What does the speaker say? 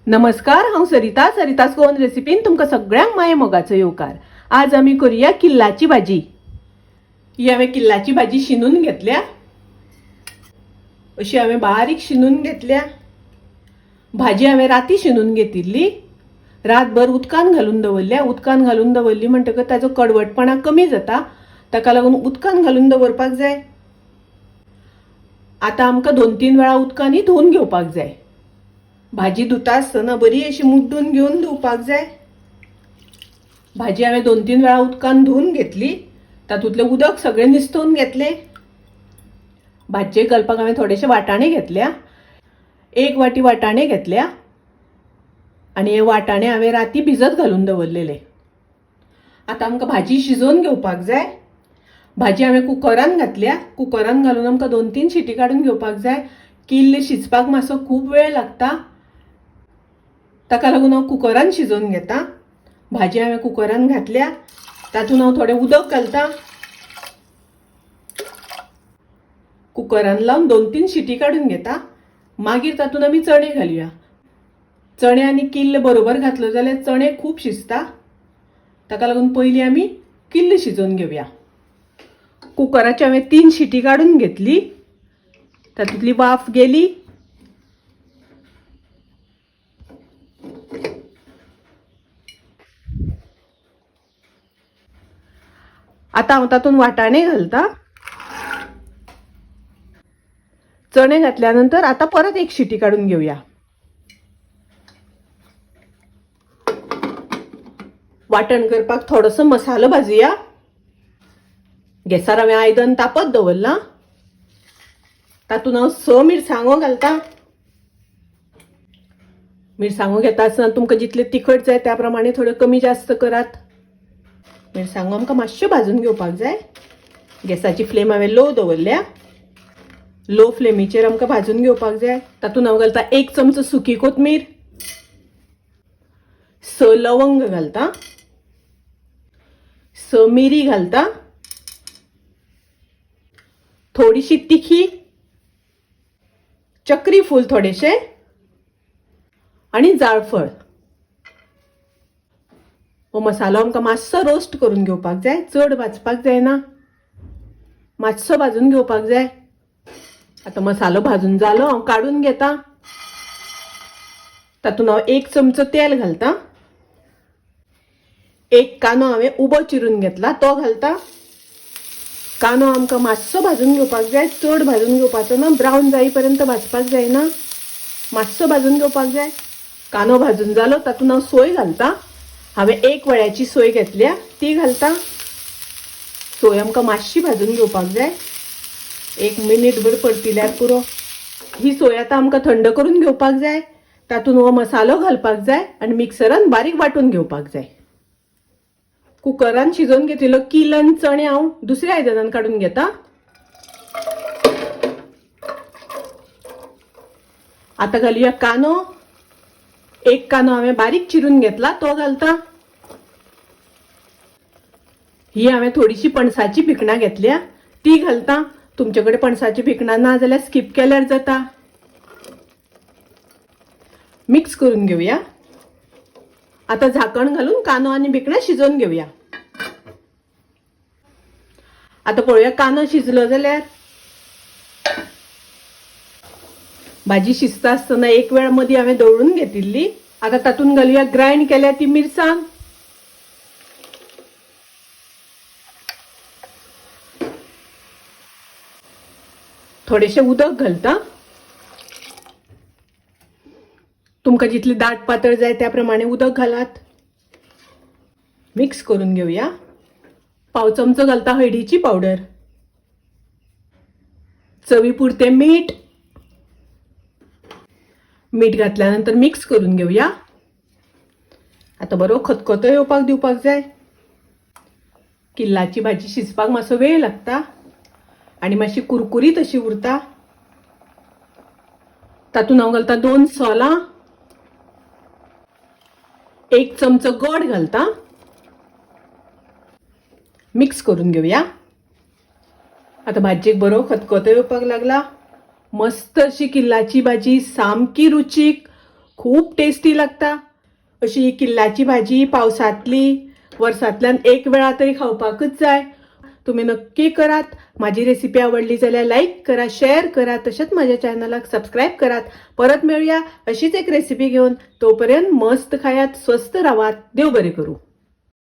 नमस्कार, हांव सरिता. सरिता's गोवन रेसिपीन तुमकां सगळ्यांक माये मोगाचो येवकार. आज आमी करुया किल्लाची भाजी. ही हांवें किल्लाची भाजी शिनून घेतल्या. अशी हांवें बारीक शिनून घेतल्या. भाजी हांवें राती शिनून घेतिल्ली. रातभर उदकान घालून दवरल्या. उदकान घालून दवरली म्हणटकच ताजो कडवटपणा कमी जाता. ताका लागून उदकान घालून दवरपाक जाय. आतां आमकां 2-3 वेळा उदकांनी धुवन घेवपाक जाय. भाजी धुता आसतना बरी अशी मुड्डून घेवन धुवपाक जाय. भाजी हांवें 2-3 वेळा उदकान धुवन घेतली. तातूंतलें उदक सगळें निस्तोवन घेतलें. भाजयेक घालपाक हांवें थोडेशे वाटाणे घेतल्या. 1 वाटी वाटाणे घेतल्या आनी हे वाटाणे हांवें राती भिजत घालून दवरलेले. आतां आमकां भाजी शिजोवन घेवपाक जाय. भाजी हांवें कुकरान घातल्या. कुकरान घालून आमकां 2-3 शिटी काडून घेवपाक जाय. किल्ल शिजपाक मातसो खूब वेळ लागता, ताका लागून हांव कुकरान शिजोवन घेता. भाजी हांवें कुकरान घातल्या. तातूंत हांव थोडें उदक घालता. कुकरान लावन 2-3 शिटी काडून घेता. मागीर तातूंत आमी चणे घालया. चणे आनी किल्ल बरोबर घातलो जाल्यार चणे खूब शिजता. ताका लागून पयलीं आमी किल्ल शिजोवन घेवया. कुकराची हांवें 3 शिटी काडून घेतली. तातूंतली वाफ गेली. आतां हांव तातूंत वाटाणे घालता. चणे घातल्या नंतर आतां परत 1 शिटी काडून घेवया. वाटण करपाक थोडोसो मसालो भाजया. गॅसार हांवें आयदन तापत दवरलां. तातूंत हांव 6 मिरसांगो घालता. मिरसांगो घेता आसतना तुमकां जितले तिखट जाय त्या प्रमाणे थोड्यो कमी जास्त करात. मिरसांगो आमकां मातश्यो भाजून घेवपाक जाय. गॅसाची फ्लेम हांवें लो दवरल्या. लो फ्लेमीचेर आमकां भाजून घेवपाक जाय. तातूंत हांव घालता 1 चमचो सुकी कोथमीर, 6 लवंग घालता, 6 मिरी घालता, थोडीशी तिखी, चक्री फूल थोडेशे आनी जाळफळ. हो मसालो आमकां मातसो रोस्ट करून घेवपाक जाय. चड भाजपाक जायना, मातसो भाजून घेवपाक जाय. आतां मसालो भाजून जालो, हांव काडून घेता. तातूंत हांव 1 चमचो तेल घालता. 1 कांदो हांवें उबो चिरून घेतला तो घालता. कांदो आमकां मातसो भाजून घेवपाक जाय. चड भाजून घेवपाचो ना, ब्रावन जाई पर्यंत भाजपाक जायना, मातसो भाजून घेवपाक जाय. कांदो भाजून जालो, तातूंत हांव सोय घालता. हांवें 1 वळ्याची सोय घेतल्या ती घालता. सोय आमकां मातशी भाजून घेवपाक जाय. 1 मिनीटभर परतिल्यार पुरो. ही सोय आतां आमकां थंड करून घेवपाक जाय. तातूंत हो मसालो घालपाक जाय आनी मिक्सरान बारीक वांटून घेवपाक जाय. कुकरान शिजोवन घेतिल्लो किल आनी चणे हांव दुसऱ्या आयदनान काडून घेता. आतां घालुया कांदो. 1 कांदो हांवें बारीक चिरून घेतला तो घालता. ही हांवें थोडीशी पणसाची भिकणां घेतल्या ती घालता. तुमचे कडेन पणसाची भिकणां ना जाल्यार स्कीप केल्यार जाता. मिक्स करून घेवया. आतां झाकण घालून कांदो आनी भिकणां शिजोवन घेवया. आतां पळोवया कांदो शिजलो जाल्यार. भाजी शिजता आसतना 1 वेळ मदीं हांवें दवरून घेतिल्ली. आतां तातूंत घालुया ग्रायंड केल्या ती मिरसांग. थोडेशें उदक घालता. तुमकां जितली दाट पातळ जाय त्या प्रमाणे उदक घालात. मिक्स करून घेवया. 1/4 चमचो घालता हळदीची पावडर, चवी पुरतें मीठ. मीठ घातल्यानंतर मिक्स करून घेवया. आतां बरो खतखतो येवपाक दिवपाक जाय. किल्लाची भाजी शिजपाक मातसो वेळ लागता आनी मातशी कुरकुरीत अशी उरता. तातूंत हांव घालता 2 सोलां, 1 चमचो गोड घालता. मिक्स करून घेवया. आतां भाजयेक बरो खतखतो येवपाक लागला. मस्त अशी किल्लाची भाजी, सामकी रुचीक. खूब टेस्टी लागता. अशी ही किल्लाची भाजी पावसांतली वर्सांतल्यान एक वेळा तरी खावपाकच जाय. तुमी नक्की करात. माझी रेसिपी आवडली जाल्यार लायक करा, शेअर करा, तशेंच माझ्या चॅनलाक सबस्क्राईब करात. परत मेळुया अशीच एक रेसिपी घेवन. तोपर्यंत मस्त खायात, स्वस्थ रावात. देव बरें करूं.